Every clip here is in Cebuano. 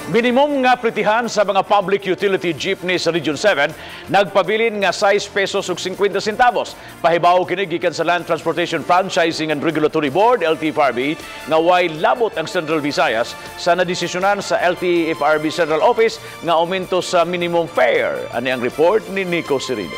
Minimum nga plitihan sa mga public utility jeepney sa Region 7 nagpabilin nga 6 pesos ug 50 centavos. Pahibaw kini gikan sa Land Transportation Franchising and Regulatory Board, LTFRB, nga way labot ang Central Visayas sa nadesisyonan sa LTFRB Central Office nga aumento sa minimum fare. Ani ang report ni Nico Serino.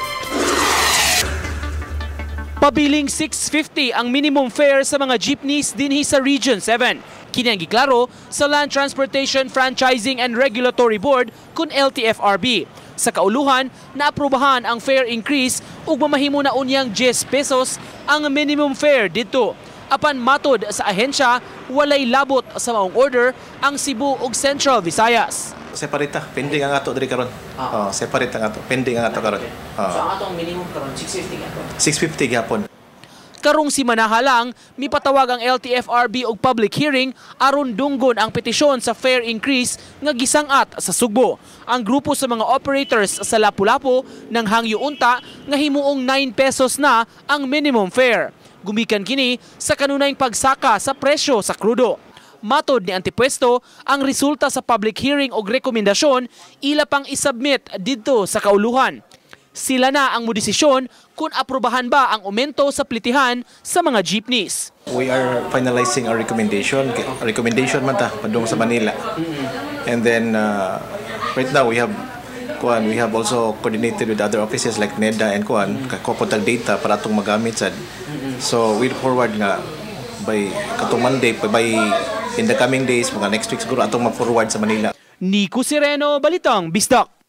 Pabiling 650 ang minimum fare sa mga jeepneys dinhi sa Region 7. Kini ang giklaro sa Land Transportation Franchising and Regulatory Board kun LTFRB. Sa kauluhan, naaprubahan ang fare increase ug mamahimo na unyang 10 pesos ang minimum fare didto. Apan matod sa ahensya, walay labot sa maong order ang Cebu ug Central Visayas. Separate ta, pending ang ato diri karon. Oh, separate ang ato, pending ang ato karon. Oh. So ang atong minimum karon 650 gyapon. 650 gyapon. Karong simanaha lang, mipatawag ang LTFRB og public hearing aron dunggon ang petisyon sa fare increase nga gisang-at sa Sugbo. Ang grupo sa mga operators sa Lapu-Lapu nang hangyo unta nga himuong 9 pesos na ang minimum fare. Gumikan kini sa kanunayng pagsaka sa presyo sa krudo. Matod ni Antipuesto, ang resulta sa public hearing og rekomendasyon ila pang isubmit didto sa kauluhan. Sila na ang modesisyon kung aprobahan ba ang aumento sa plitihan sa mga jeepneys. We are finalizing our recommendation. Recommendation man ta padung sa Manila. And then right now we have kuan, we have also coordinated with other offices like NEDA and kuan, kuha tag data para atong magamit sad. So we forward nga by katong Monday, by in the coming days, mga next week siguro, atong ma-forward sa Manila. Nico Sereno, Balitang Bisdak.